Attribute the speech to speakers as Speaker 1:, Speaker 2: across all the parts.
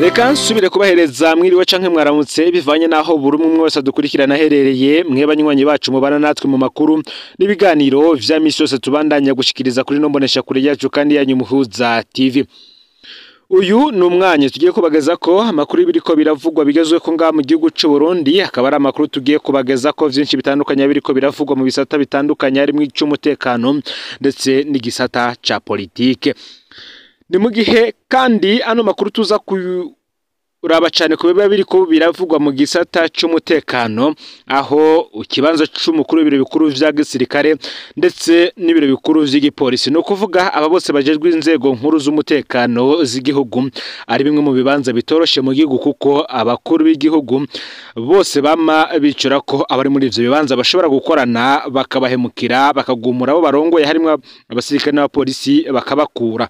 Speaker 1: Reka nsubire kubahereza mwiriwe canke mwaramutse bivanye naho buri umwe wese adukurikirana aherereye, mwe banywanyi bacu mubana natwe mu makuru n'ibiganiro vya misi yose tubandanya gushikiriza kuri no mbonesha kure yacu kandi yanyu Muhuza TV. Uyu ni umwanya tugiye kubageza ko amakuru y'ibiriko biravugwa bigezwe ko ngaha mu gihugu c'u Burundi, akaba ari amakuru tugiye kubageza ko vyinshi bitandukanye biriko biravugwa mu bisata bitandukanye harimwo ic'umutekano ndetse n'igisata ca politike. Ni mu gihe kandi ano makuru tuza kuraba cane ku biba biriko biravugwa mu gisata c'umutekano, aho ikibanza c'umukuru w'ibiro bikuru vya gisirikare ndetse n'ibiro bikuru vy'igipolisi, ni ukuvuga aba bose bajejwe inzego nkuru z'umutekano z'igihugu, ari bimwe mu bibanza bitoroshe mu gihugu, kuko abakuru b'igihugu bose bama bicura ko abari muri ivyo bibanza bashobora gukorana bakabahemukira, bakagumura abo barongoye harimwo abasirikare n'abapolisi bakabakura.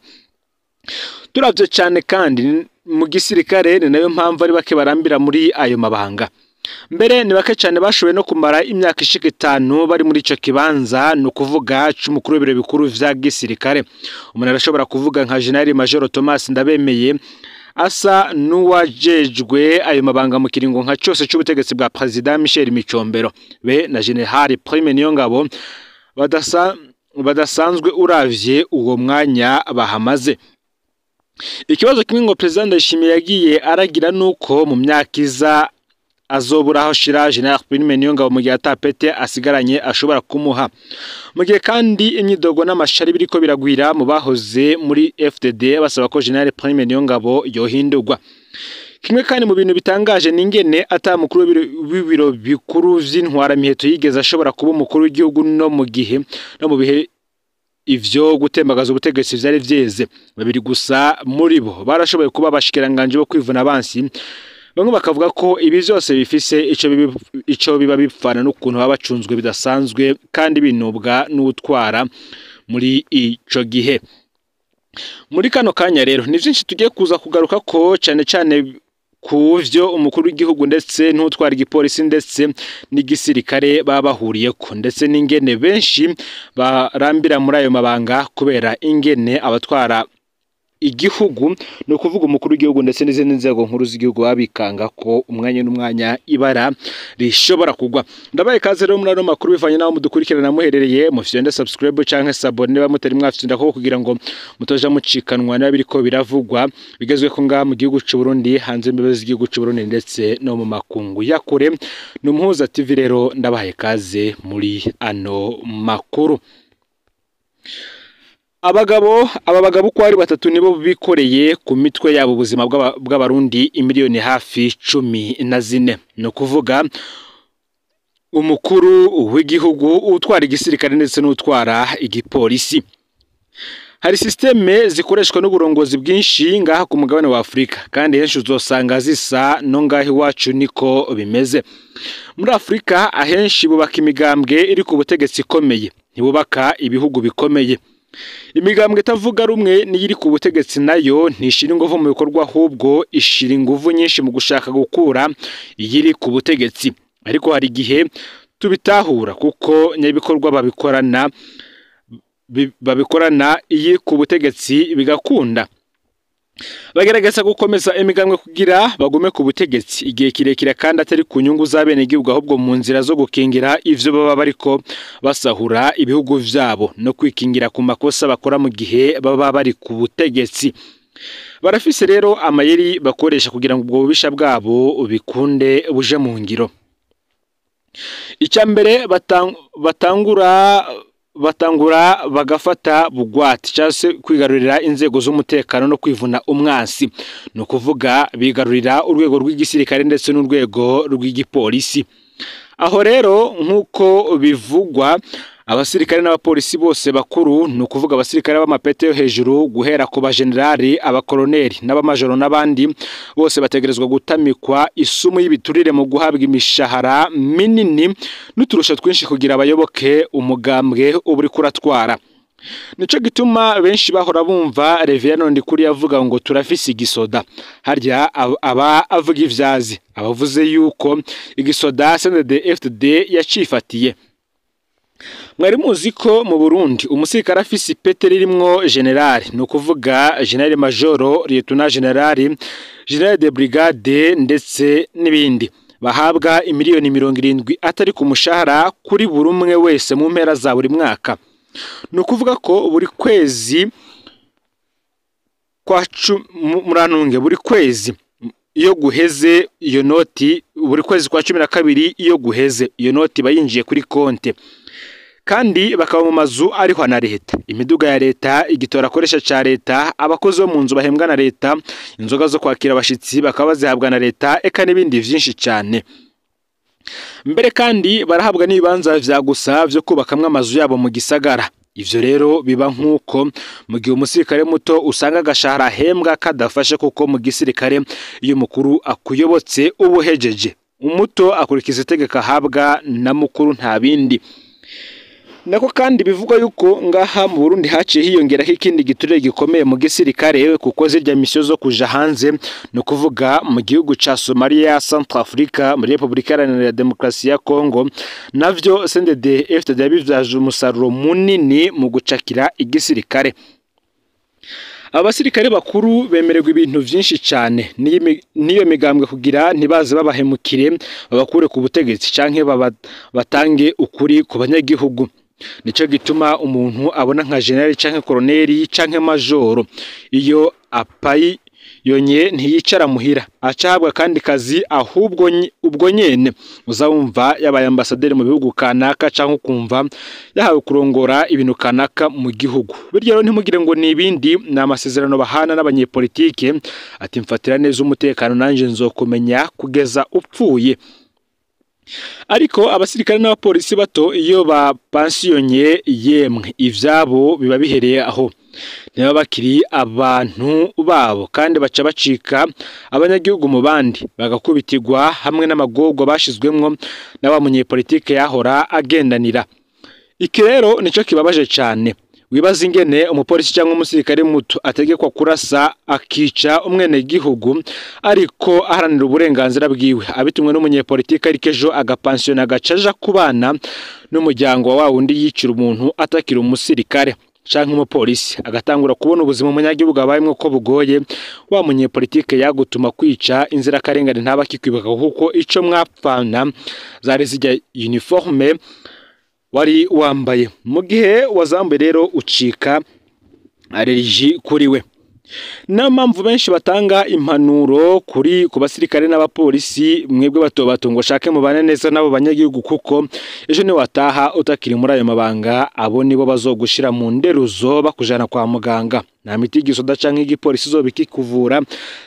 Speaker 1: Turavye cane kandi mu gisirikare, ni nayo mpamvu ari bake barambira muri ayo mabanga. Mbere ni bake cane bashoboye no kumara imyaka ishika 5 bari muri ico kibanza, ni ukuvuga c'umukuru w'ibiro bikuru vya gisirikare. Umuntu arashobora kuvuga nka General Major Thomas Ndabemeye, asa n'uwajejwe ayo mabanga mu kiringo nka cose c'ubutegetsi bwa President Michel Micombero, be na General Prime Niyongabo badasanzwe uravye uwo mwanya bahamaze. Ikibazo kimwe ngo President Ndayishimiye yagiye aragira nuko mu myaka iza azobura aho shira General Prime Niyongabo mu gihe atapete asigaranye ashobora kumuha. Mu gihe kandi imyidogo n'amashari biriko biragwira mu bahoze muri FDD basaba ko General Prime Niyongabo yohindurwa. Kimwe kandi mu bintu bitangaje ningene ata mukuru w'ibiro bikuru vy'intwara miheto yigeze ashobora kuba umukuru w'igihugu no mu gihe no mu bihe ivyo gutembagaza ubutegetsi vyari vyeze. Babiri gusa muri bo barashoboye kuba abashikiranganje bo kwivuna abansi, bamwe bakavuga ko ibi vyose bifise ico biba bipfana n'ukuntu baba bacunzwe bidasanzwe kandi binubwa n'utwara muri ico gihe. Muri kano kanya rero ni vyinshi tugiye kuza kugaruka ko cane cane kuvyo umukuru w'igihugu ndetse n'utwara igipolisi ndetse n'igisirikare babahuriyeko, ndetse n'ingene benshi barambira muri ayo mabanga kubera ingene abatwara igihugu, ni ukuvuga umukuru w'igihugu ndetse n'izindi nzego nkuru z'igihugu babikanga ko umwanya n'umwanya ibara rishobora kugwa. Ndabaye kaze rero muri ano makuru bivanye naho mudukurikirana muherereye, mufyonde subscribe canke s'abonner niba mutari mwafyonda ko kugira ngo mutoja mucikanwa n'abiriko biravugwa bigezwe ko ngaha mu gihugu c'u Burundi, hanze imbibe z'igihugu c'u Burundi ndetse no mu makungu ya kure. Ni Umuhuza TV rero ndabaye kaze muri ano makuru. Abagabo aba bagabo uko ari batatu nibo bikoreye ku mitwe yabo ubuzima bw'abarundi imiliyoni hafi 14, ni ukuvuga umukuru w'igihugu, utwara igisirikare ndetse n'utwara igipolisi. Hari systeme zikoreshwa n'uburongozi bwinshi ngaha ku mugabane wa Afrika, kandi henshi uzosanga zisa no ngaha iwacu niko bimeze. Muri Afrika ahenshi bubaka imigambwe iri ku butegetsi ikomeye, ntibubaka ibihugu bikomeye. Imigambwe itavuga rumwe n'iyiri ku butegetsi nayo ntishira inguvu mu bikorwa, ahubwo ishira inguvu nyinshi mu gushaka gukura iyiri ku butegetsi. Ariko hari igihe tubitahura kuko nyabikorwa babikorana iyi ku butegetsi bigakunda. Bagerageza gukomeza imigambwe kugira bagume ku butegetsi igihe kirekire, kandi atari ku nyungu z'abenegihugu, ahubwo mu nzira zo gukingira ivyo baba bariko basahura ibihugu vyabo no kwikingira ku makosa bakora mu gihe baba bari ku butegetsi. Barafise rero amayeri bakoresha kugira ngo ubwo bubisha bwabo bikunde buje mu ngiro. Icya mbere batangura bagafata bugwati cyangwa se kwigarurira inzego z'umutekano no kwivuna umwansi, ni ukuvuga bigarurira urwego rw'igisirikare ndetse n'urwego rw'igipolisi. Aho rero nk'uko bivugwa abasirikare n'abapolisi bose bakuru, ni ukuvuga abasirikare b'amapete yo hejuru guhera ku bajenerali, abakoloneli n'abamajoro n'abandi bose bategerezwa gutamikwa isumu y'ibiturire mu guhabwa imishahara minini n'uturusho twinshi kugira abayoboke umugambwe uba uriko uratwara. Nico gituma benshi bahora bumva Reverend Ndikuri avuga ngo turafise igisoda, harya aba avuga ivyazi, abavuze yuko igisoda CNDD-FDD yacifatiye. Mwari muzi ko mu Burundi umusirikare afise ipete ririmwo général, ni ukuvuga général major, lieutenant général, général de brigade ndetse n'ibindi, bahabwa 70 miliyoni atari ku mushahara kuri buri umwe wese mu mpera za buri mwaka. Ni ukuvuga ko buri kwezi kwa murantunge, buri kwezi iyo guheze iyo noti, buri kwezi kwa 12 iyo guheze, iyo noti iba yinjiye kuri konte. Kandi bakaba mu mazu ariho na leta, imiduga ya leta, igitora akoresha ca leta, abakozi bo mu nzu bahembwa na leta, inzoga zo kwakira abashitsi bakaba bazihabwa na leta, eka n'ibindi vyinshi cyane. Mbere kandi barahabwa n'ibibanza vya gusa vyo kubakamwo amazu yabo mu gisagara. Ivyo rero biba nk'uko mu gihe umusirikare muto usanga agashahara ahembwa kadafashe, kuko mu gisirikare iyo umukuru akuyobotse uba uhejeje. Umuto akurikiza itegeko ahabwa na mukuru, nta bindi. Nako kandi bivugwa yuko ngaha mu Burundi haciye hiyongerako ikindi giturire gikomeye mu gisirikare, kuko zirya mission zo kuja hanze, ni ukuvuga mu gihugu ca Somalia, Centrafrica, muri Repubulika Iharanira Demokarasi ya Congo, navyo CNDD FDD yabivyaje umusaruro munini mu gucakira igisirikare. Abasirikare bakuru bemererwa ibintu vyinshi cane n'iyo migambwe kugira ntibaze babahemukire, babakure ku butegetsi canke batange ukuri ku banyagihugu. Nico gituma umuntu abona nka général canke colonel canke major, iyo apayi yonye ntiyicara muhira, acahabwa kandi kazi. Ahubwo ubwo nyene uzawumva yabaye ambasaderi mu bihugu kanaka, canke ukumva yahawe kurongora ibintu kanaka mu gihugu. Bityo rero ntimugire ngo ni ibindi, ni amasezerano bahana n'abanyepolitike, ati: "Mfatira neza umutekano, nanje nzokumenya kugeza upfuye." Ariko abasirikare n'abapolisi bato iyo bapansiyonye, yemwe, ivyabo biba bihereye aho, ntibaba bakiri abantu babo, kandi baca bacika abanyagihugu mu bandi, bagakubitirwa hamwe n'amagorwa bashizwemwo na wa munyepolitike yahora agendanira. Iki rero nico kibabaje cane. Wibaza ingene umupolisi cyangwa umusirikare muto ategekwa kurasa akica umwenegihugu ariko aharanira uburenganzira bwiwe, abitumwe n'umunyepolitike, ariko ejo agapansiyona agaca aja kubana n'umuryango wa wundi yicira umuntu atakiri umusirikare canke umupolisi, agatangura kubona ubuzima umunyagihugu abayemwo ko bugoye. Wa munyepolitike yagutuma kwica inzirakarengane ntaba akikwibuka, kuko ico mwapfana zari zijya uniforme wari wambaye. Mu gihe wazambaye rero ucika allergie kuri we. Niyo mpamvu benshi batanga impanuro kuri ku basirikare n'abapolisi mwebwe bato bato ngo shake mubane neza n'abo banyagihugu, kuko ejo niwataha utakiri muri ayo mabanga, abo nibo bazogushira mu nderuzo bakujana kwa muganga. Nta miti y'igisoda canke y'igipolisi izoba ikikuvura,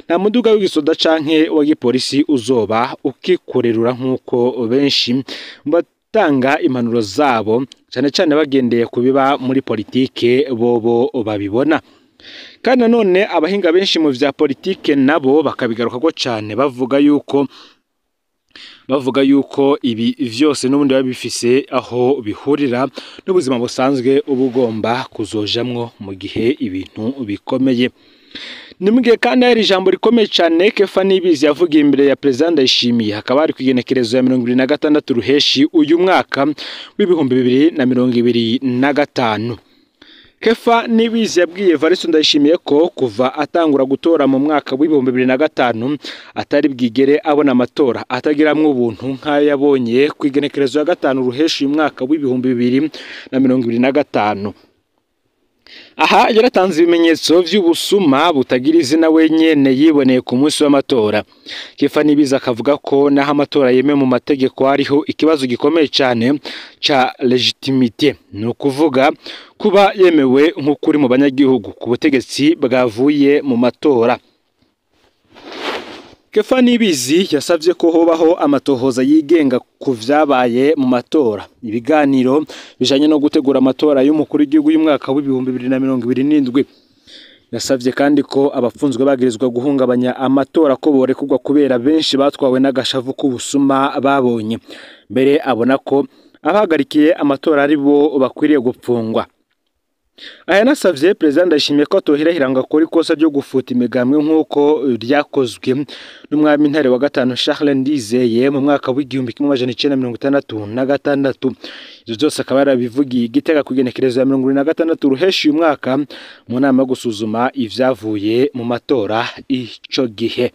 Speaker 1: nta muduga w'igisoda canke wa gipolisi uzoba ukikurerura, nk'uko benshi batanga impanuro zabo cyane cyane bagendeye ku biba muri politike bobo babibona. Kandi nanone abahinga benshi mu vya politike nabo bakabigarukako cyane, bavuga yuko ibi vyose n'ubundi biba bifise aho bihurira n'ubuzima busanzwe uba ugomba kuzojamwo mu gihe ibintu bikomeye. Ni mu gihe kandi hari ijambo rikomeye cyane Kefa Nibizi yavugiye imbere ya Perezida Ndayishimiye, hakaba hari ku igenekerezo ya 26 Ruheshi uyu mwaka w'2025. Kefa Nibizi yabwiye Evariste Ndayishimiye ko kuva atangura gutora mu mwaka w'2005 atari bwigere abona amatora atagiramwo ubuntu nk'ayo yabonye ku igenekerezo ya 5 Ruheshi uyu mwaka w'2025. Aha yaratanze ibimenyetso vy'ubusuma butagira izina wenyene yiboneye ku munsi w'amatora. Kefa Nibizi akavuga ko naho amatora yemewe mu mategeko, hariho ikibazo gikomeye cyane ca légitimité, ni ukuvuga kuba yemewe nk'ukuri mu banyagihugu ku butegetsi bwavuye mu matora. Kefa Nibizi yasavye ko hobaho amatohoza yigenga ku vyabaye mu matora, ibiganiro bijanye no gutegura amatora y'umukuru w'igihugu y'umwaka w'2027. Yasavye kandi ko abafunzwe bagirizwa guhungabanya amatora ko borekurwa, kubera benshi batwawe n'agashavu k'ubusuma babonye. Mbere abona ko abahagarikiye amatora ari bo bakwiriye gupfungwa. Aha yanasavye Perezida Ndayishimiye ko atohirahira ngo akore ikosa ryo gufuta imigambwe nk'uko ryakozwe n'umwami Ntare wa gatanu Charles Ndizeye mu mwaka w'1966. Ivyo vyose akaba yarabivugiye i Gitega kw'igenekerezo ya 26 Ruheshi uyu mwaka mu nama yo gusuzuma ivyavuye mu matora ico gihe.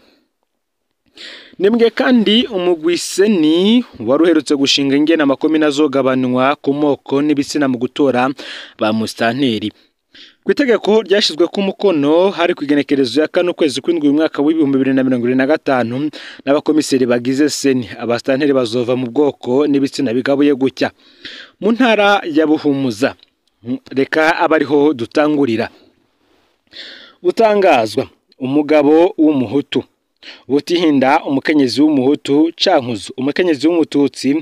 Speaker 1: Nimbwe kandi umugwi Seni wari uherutse gushinga ingene amakomine azogabanwa ku moko n'ibitsina mu gutora ba musitanteri. Kw'itegeko ryashizwe ku mukono hari kw'igenekerezo ya 4 ukwezi kw'indwi uyu mwaka w'2025 n'abakomiseri bagize Seni, abasitanteri bazova mu bwoko n'ibitsina bigabuye gutya. Mu ntara ya Buhumuza, reka abariho dutangurira. Butangazwa umugabo w'umuhutu, Butihinda umukenyezi w'umuhutu, Cankuzo umukenyezi w'umututsi,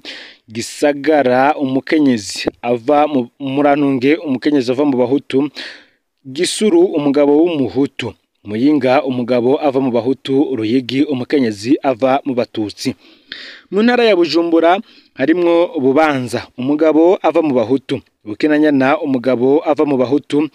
Speaker 1: Gisagara umukenyezi ava mu Murantunge umukenyezi ava mu bahutu, Gisuru umugabo w'umuhutu, Muyinga umugabo ava mu bahutu, Ruyigi umukenyezi ava mu batutsi. Mu ntara ya Bujumbura harimwo Bubanza umugabo ava mu bahutu, Bukinanyana umugabo ava mu bahutu,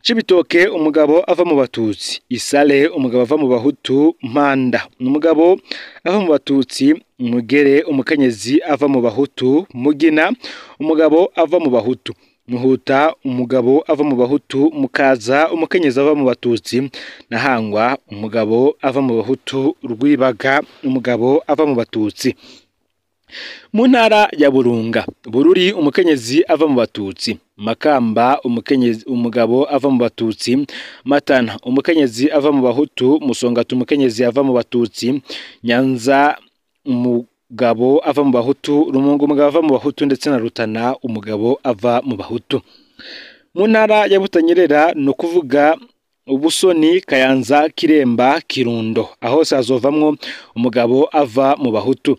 Speaker 1: Cibitoke umugabo ava mu batutsi, Isale umugabo ava mu bahutu, Mpanda umugabo ava mu batutsi, Mugere umukenyezi ava mu bahutu, Mugina umugabo ava mu bahutu, Muhuta umugabo ava mu bahutu, Mukaza umukenyezi ava mu batutsi, Nahangwa umugabo ava mu bahutu, Rwibaga umugabo ava mu batutsi. Mu ntara ya Burunga, Bururi umukenyezi ava mu batutsi, Makamba umukenyezi umugabo ava mu batutsi, Matana umukenyezi ava mu bahutu, Musongati umukenyezi ava mu batutsi, Nyanza umugabo ava mu bahutu, Rumungu umugabo ava mu bahutu ndetse na Rutana umugabo ava mu bahutu. Mu ntara ya Butanyerera no kuvuga Ubusoni, Kayanza, Kiremba, Kirundo, aho hazovamwo umugabo ava mu bahutu.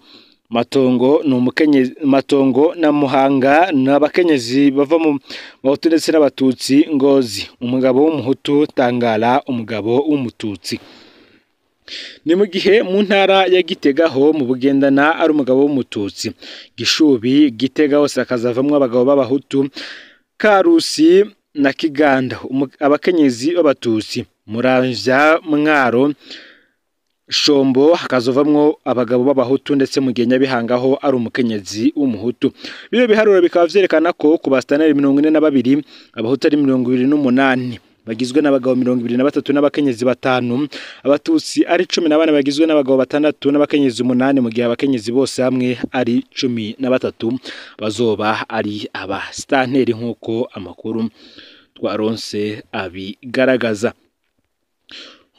Speaker 1: Matongo ni umukenyezi, Matongo na Muhanga n'abakenyezi bava mu bahutu ndetse n'abatutsi, Ngozi umugabo w'umuhutu, Tangara umugabo w'umututsi. Ni mu gihe mu ntara ya Gitega ho mu Bugendana ari umugabo w'umututsi, Gishubi, Gitega hose hakazavamwo abagabo b'abahutu, Karusi na Kiganda abakenyezi b'abatutsi, Muramvya, Mwaro, Shombo hakazovamwo abagabo b'abahutu ndetse mu gihe Nyabihanga ho ari umukenyezi w'umuhutu. Bino biharuro bikaba vyerekana ko ku basitanteri 42 abahutu ari 28 bagizwe n'abagabo 23 n'abakenyezi 5, abatutsi ari 14 bagizwe n'abagabo 6 n'abakenyezi 8, mu gihe abakenyezi bose hamwe ari 13 bazoba ari abasitanteri nk'uko amakuru twaronse abigaragaza.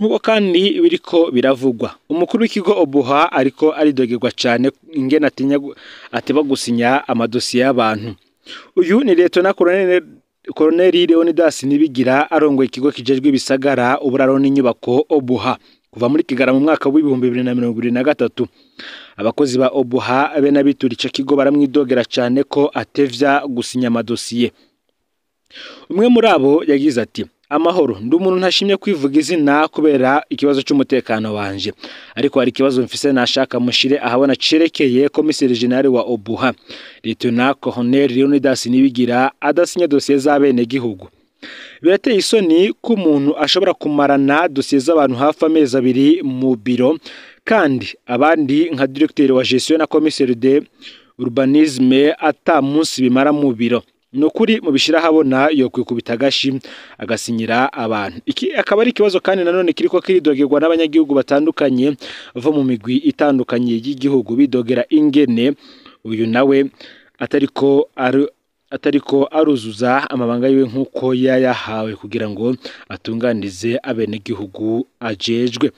Speaker 1: Nkuko kandi biriko biravugwa, umukuru w'ikigo Obuha ariko aridogerwa cane ingene atinya ateba gusinya amadosiye y'abantu. Uyu ni Liyetona Koloneli Leonidas Nibigira arongoye ikigo kijejwe ibisagara, uburaro n'inyubako Obuha kuva muri Kigarama mu mwaka w'2023. Abakozi ba Obuha be n'abitura ico kigo baramwidogera cane ko atevya gusinya amadosiye. Umwe muri abo yagize ati: "Amahoro, ndi umuntu ntashimye kwivuga izina kubera ikibazo c'umutekano wanje, ariko hari ikibazo mfise nashaka mushire ahabona cerekeye komiseri general wa Obuha, Lieutenant Colonel Leonidas Nibigira adasinya dosiye z'abenegihugu. Birateye isoni ko umuntu ashobora kumarana dosiye z'abantu hafi amezi 2 mu biro, kandi abandi nka directeur wa gestion na commissaire de urbanisme ata munsi bimara mu biro. Nukuri mubishira habona yo kwikubita agashi agasinyira abantu." Iki akaba ari ikibazo kandi nanone kiriko kiridogerwa n'abanyagihugu batandukanye bava mu migwi itandukanye y'igihugu, bidogera ingene uyu nawe atariko aruzuza amabanga yiwe nk'uko yayahawe kugira ngo atunganize abenegihugu ajejwe.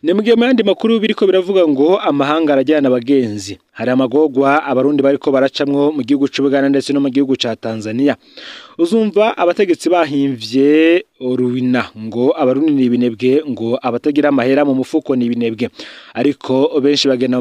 Speaker 1: Ni mugihe mu yandi makuru biriko biravuga ngo amahanga arajyana abagenzi. Hari amagorwa abarundi bariko baracamwo mu gihugu c'Ubuganda ndetse no mu gihugu ca Tanzania. Uzumva abategetsi bahimvye uruwina ngo abarundi ni ibinebwe, ngo abatagira amahera mu mufuko ni ibinebwe, ariko benshi bagenda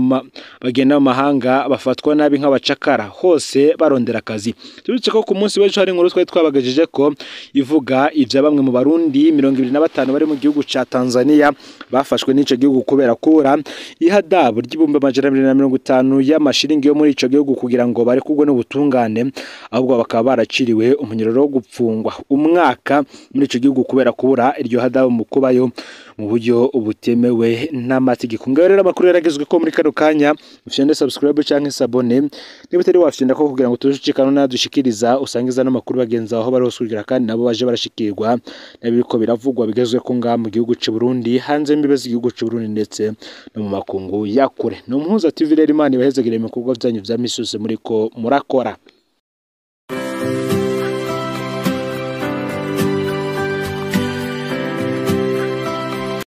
Speaker 1: mu mahanga bafatwa nabi nk'abacakara hose barondera akazi. Turutse ko ku munsi w'ejo hari inkuru twari twabagajeje ko ivuga ivya bamwe mu barundi 25 bari mu gihugu ca Tanzania bafashwe n'ico ico gihugu kubera kubura ihadabu ry'ibihumbi 250 y'amashiringi yo muri ico gihugu kugira ngo barekurwe n'ubutungane, ahubwo bakaba baraciriwe umunyororo wo gupfungwa umwaka muri ico gihugu kubera kubura iryo hadabu mu kubayo mu buryo butemewe n'amategeko. Ngaho rero amakuru yaragezwe ko muri kano kanya. Ufyonde subscribe canke s'abonner niba utari wafyonda ko kugira ngo tujucikano nadushikiriza, usangiza n'amakuru bagenzi aho bari hose kugira kandi nabo baje barashikirwa n'ibiriko biravugwa bigezwe ko ngaha mu gihugu c'u Burundi, hanze y'imbibe z'igihugu c'u Burundi, ndetse no mu makungu ya kure. Ni Umuhuza TV rero. Imana ibahezagire mu bikorwa vyanyu vya misi yose muriko murakora.